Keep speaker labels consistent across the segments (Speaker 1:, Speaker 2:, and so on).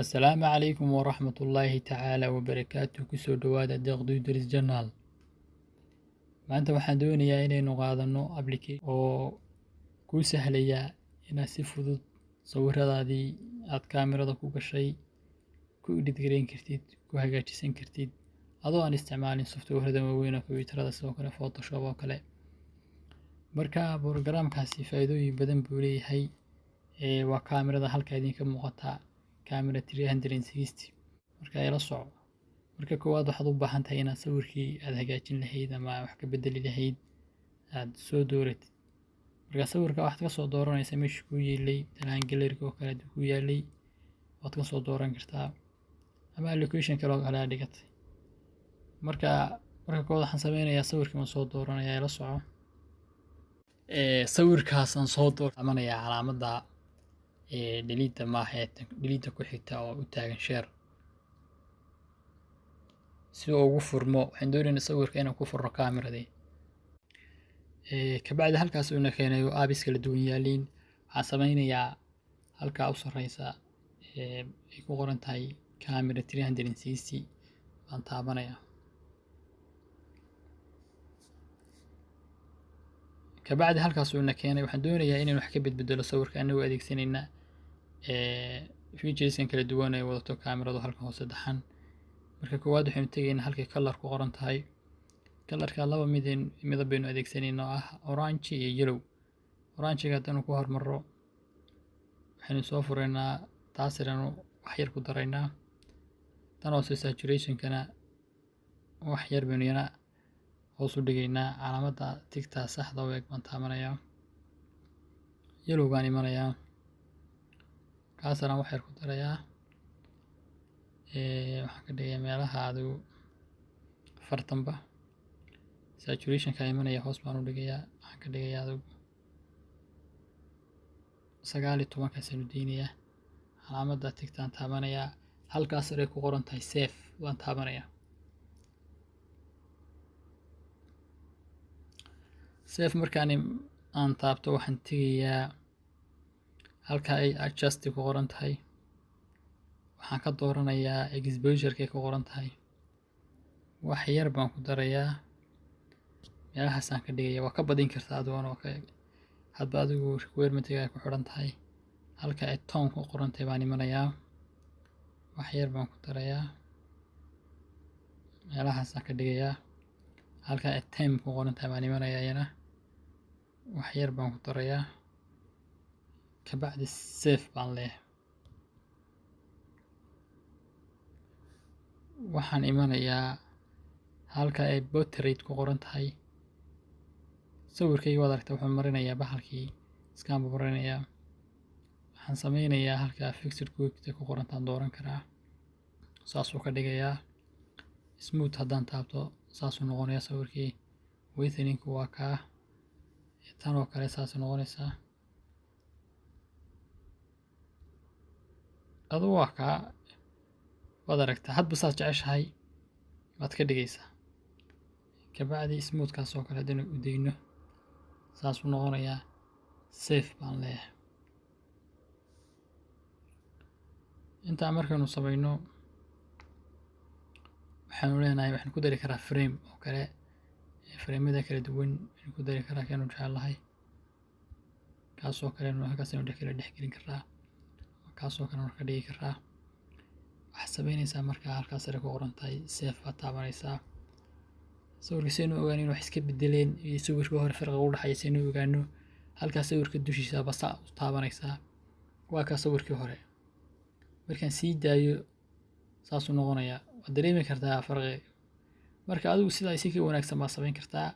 Speaker 1: Assalaamu calaykum waraxmatullaahi tacaala wabarakaatuh. Kusoo dhawaada Deeq Idris Channel. Maanta waxaan doonayaa inaynu qaadano application oo kuu sahlaya inaad si fudud sawiradaadii aad kaamirada ku gashay ku edit gareyn kartid, ku hagaajisan kartid, adoo aan isticmaalin software-da waaweyn oo kombiyuutarada, sidoo kale Photoshop oo kale. Marka programkaasi faa'iidooyin badan buu leeyahay. Waa kaamirada halka idinka muuqata, Camera 360. Marka ila soco. Marka koowaad, waxaad u baahan tahay inaad sawirkii aad hagaajin lahayd ama wax ka bedeli lahayd aad soo dooratid. Marka sawirka waxaad ka soo dooranaysaa meeshii kuu yeelay, matalan gallery oo kale haddii kuu yaalay waad ka soo dooran kartaa, ama location kale oo kale aad dhigatay. Marka koowaad waxaan sameynayaa sawirkii waan soo dooranayaa, ila soco. Sawirkaas aan soo dooranayaa, calaamadda delete maaha, delete ku xigta oo u taagan share. Si uu ugu furmo, waxaan doonaynaa sawirka inaan ku furno kaamiradii. Kabacdi halkaas uu ina keenay oo apps kala duwan yaaliin. Waxaan sameynayaa halkaa u sarreysa ay ku qoran tahay Camera 360 baan taabanayaa. Kabacdi halkaas uu ina keenay, waxaan doonayaa inaan wax ka bedbedelo sawirka anagoo adeegsanayna features kala duwan ay wadato kaamiradu halkan hoose taxan. Marka koowaad, waxaynu tegaynaa halkay color ku qoran tahay. Colorka laba midab baynu adeegsanaynaa oo ah orange iyo yellow. Orange-ga haddaynu ku hormarro, waxaynu soo furaynaa taas ayaynu wax yar ku daraynaa. Tan hoose saturation-kana wax yar baynu iyana hoos u dhigaynaa. Calaamadda tigta saxda u eg baan taabanayaa. Yellow baan imanayaa. Kaas ayaan wax yar ku darayaa. Waxaan ka dhigayaa meelaha adigu 40ba. Saturation-ka imanaya, hoos baan u dhigayaa. Waxaan ka dhigayaa adigu 19-kaasaan u deynayaa. Calaamadda tigtaan taabanayaa. Halkaas sare ku qoran tahay save baan taabanayaa. Save markaan aan taabto, waxaan tegayaa halka ay adjust ku qoran tahay. Waxaan ka dooranayaa exposure-ka ku qoran tahay. Wax yar baan ku darayaa. Meelahaasaan ka dhigayaa. Waa ka badin kartaa adiguna, waa ka hadba adigu requirement-iga ay ku xidhan tahay. Halka ay tone ku qoran tahay baan imanayaa. Wax yar baan ku darayaa. Meelahaasaan ka dhigayaa. Halka ay time ku qoran tahay baan imanayaa iyana. Wax yar baan ku darayaa. Kabacdi save baan leeyahay. Waxaan imanayaa halka ay portrait ku qoran tahay. Sawirkayga waad aragtaa, wuxuu marinayaa bahalkii scan buu marinayaa. Waxaan sameynayaa halka fixed quick ku qoran taan dooran karaa. Saasuu ka dhigayaa. Smooth haddaan taabto, saasuu noqonayaa sawirkii. Whitening waa kaa. Tan oo kale saasay noqonaysaa. Adigu waa kaa. Waad aragtaa, hadba saad jeceshahay waad ka dhigaysaa. Kabacdi smooth kaas oo kale haddaynu u deyno, saasuu noqonayaa. Save baan leeyahay. Intaa markaynu sameyno, waxaanu leenahay waxaan ku dari karaa frame oo kale. Frame-yada kala duwan aynu ku dari karaa keenu jecelahay. Kaas oo kale halkaas aynu kala dhex gelin karaa. Kaas oo kale ka dhigi karaa. Waxaad sameynaysaa markaa halkaas sare ku qoran tahay save baad taabanaysaa. Sawirka si aynu ogaano in wax iska bedeleen iyo sawirkii hore farqiga u dhexeeya si aynu ogaano, halkaas sawirka dushiisa baa saa u taabanaysaa. Waa kaa sawirkii hore. Markaan sii daayo, saasuu noqonayaa. Waad dareemi kartaa farqi. Marka adigu sidaa si ka wanaagsan baad samayn kartaa.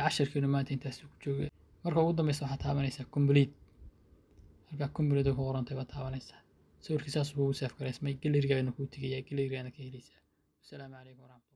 Speaker 1: Casharkeenu maanta intaas ku joogay. Marka ugu dambeysa waxaad taabanaysaa complete. Halka complete ku qoran tahay baad taabanaysaa. Sawirkii saas kugu save gareysmay. Gallery-gaagana kuu tegayaa. Gallery-gaagana ka helaysaa. Assalaamu calaykum waraxmatullahi.